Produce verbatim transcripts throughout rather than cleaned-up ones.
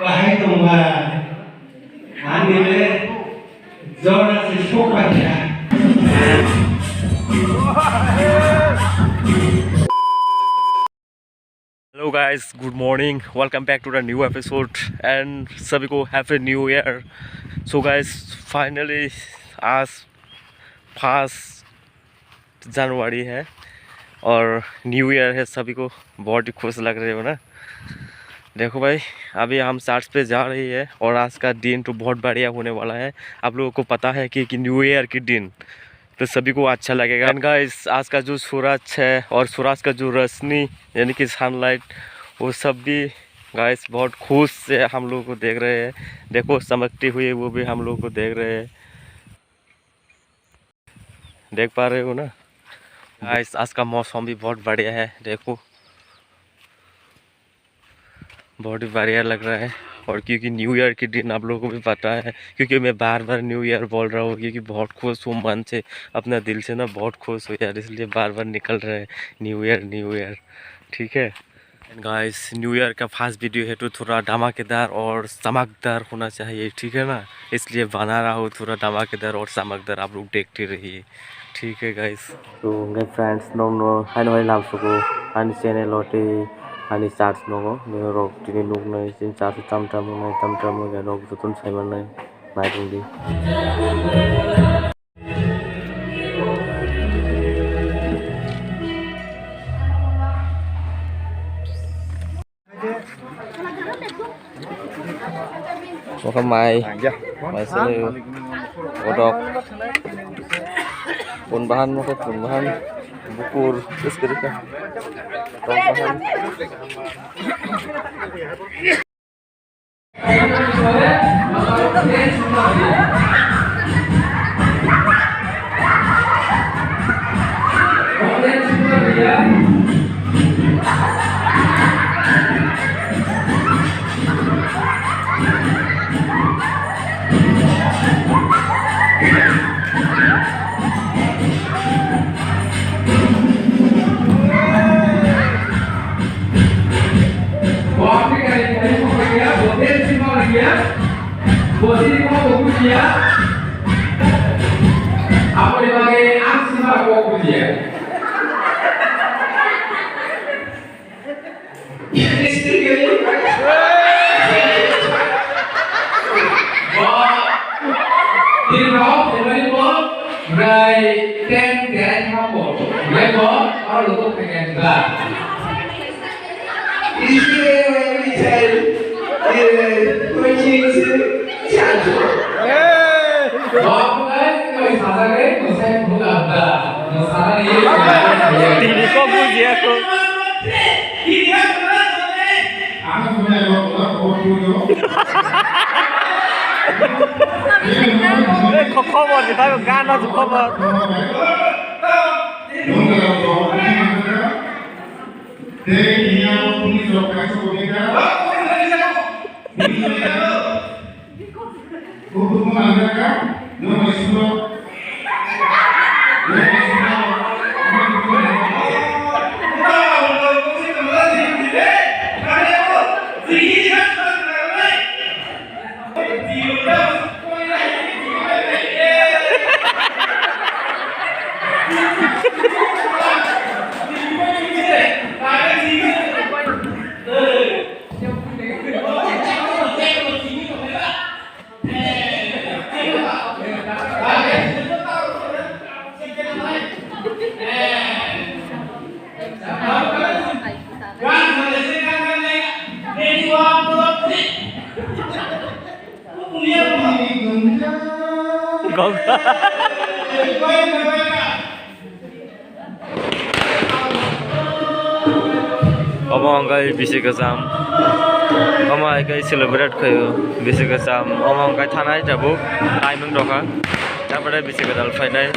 Bahai tongba, ani le jora se sokpaiya. Hello guys, good morning, welcome back to the new episode and सभी को Happy New Year। So guys, finally आज first January है और new year है, सभी को बहुत ही खुश लग रहे हो ना। देखो भाई, अभी हम चर्च पे जा रही है और आज का दिन तो बहुत बढ़िया होने वाला है। आप लोगों को पता है कि, कि न्यू ईयर के दिन तो सभी को अच्छा लगेगा। एंड गाइस, आज का जो सूरज है और सूरज का जो रोशनी यानी कि सनलाइट, वो सब भी गाइस बहुत खुश से हम लोग को देख रहे हैं। देखो चमकती हुई वो भी हम लोग को देख रहे हैं। देख पा रहे हो ना गाइस, आज का मौसम भी बहुत बढ़िया है। देखो, बहुत ही बढ़िया लग रहा है। और क्योंकि न्यू ईयर के दिन आप लोगों को भी पता है, क्योंकि मैं बार बार न्यू ईयर बोल रहा हूँ, क्योंकि बहुत खुश हूँ मन से, अपना दिल से ना बहुत खुश हूँ यार, इसलिए बार बार निकल रहा है न्यू ईयर, न्यू ईयर। ठीक है। एंड गाइस, न्यू ईयर का फर्स्ट वीडियो है तो थोड़ा धमाकेदार और चमकदार होना चाहिए, ठीक है ना? इसलिए बना रहा हूँ थोड़ा धमाकेदार और चमकदार, आप लोग देखते रहिए, ठीक है गाइस। तो गाइस फ्रेंड्स, नोंगनो हानो hai lamsugo ani channel o tei ani church nogo, norok tini nuknai chini church tam tam wngnai, tam tam wngya nok jotono saimannai, naitongdi. Oke mai, mai sini, kodok, pun bahan, oke pun bahan, bukur, terus kiri kan, pun bahan. Aboni bagwi ang sima kok bujiya. Bo, din rok, family bo, bwrai, ten, derai, thang bo. Bwrai bo, aro lutuk thang yang ba. Tini kok bujiya kho. Khobor di, tabi gana khobor. Tei tini ang police rok kaisa bodai kha. Police rok kaisa. Kubun kubun ang kha. Nung mai sulo. Nung mai sulo. Omo hwnkhe bisi kwcham. Omo hai khe celebrate khaio bisi kwcham. Omo hwnkhe thanai tabuk, timing rokha. Tamare bisi kwtal phainai.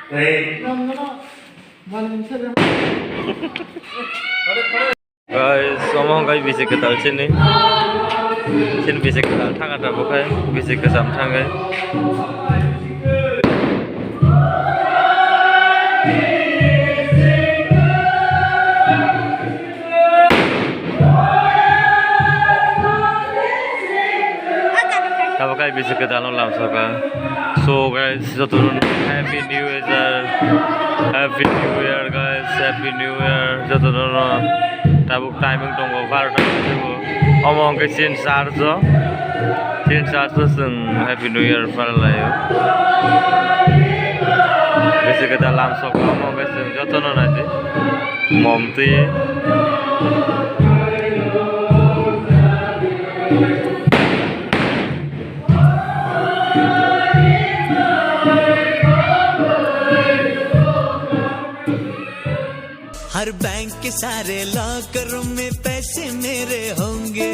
Guys, omo hwnkhe bisi kwtal chini. Chini bisi kwtal thangkha tabuk khai, bisi kwcham thangwi. Tabuk khai bisi kwtal no lamsokha. So guys, jotono Happy New Year, Happy New Year guys, Happy New Year jotono. Tabuk timing tongo barota bajibo. Omo hwnkhe chini church o, chini church o chwng Happy New Year phalai laio. Bisi kwtal lamsokha, omo hwnkhe chwng jotono naidi. Mom twi. हर बैंक के सारे लॉकर में पैसे मेरे होंगे।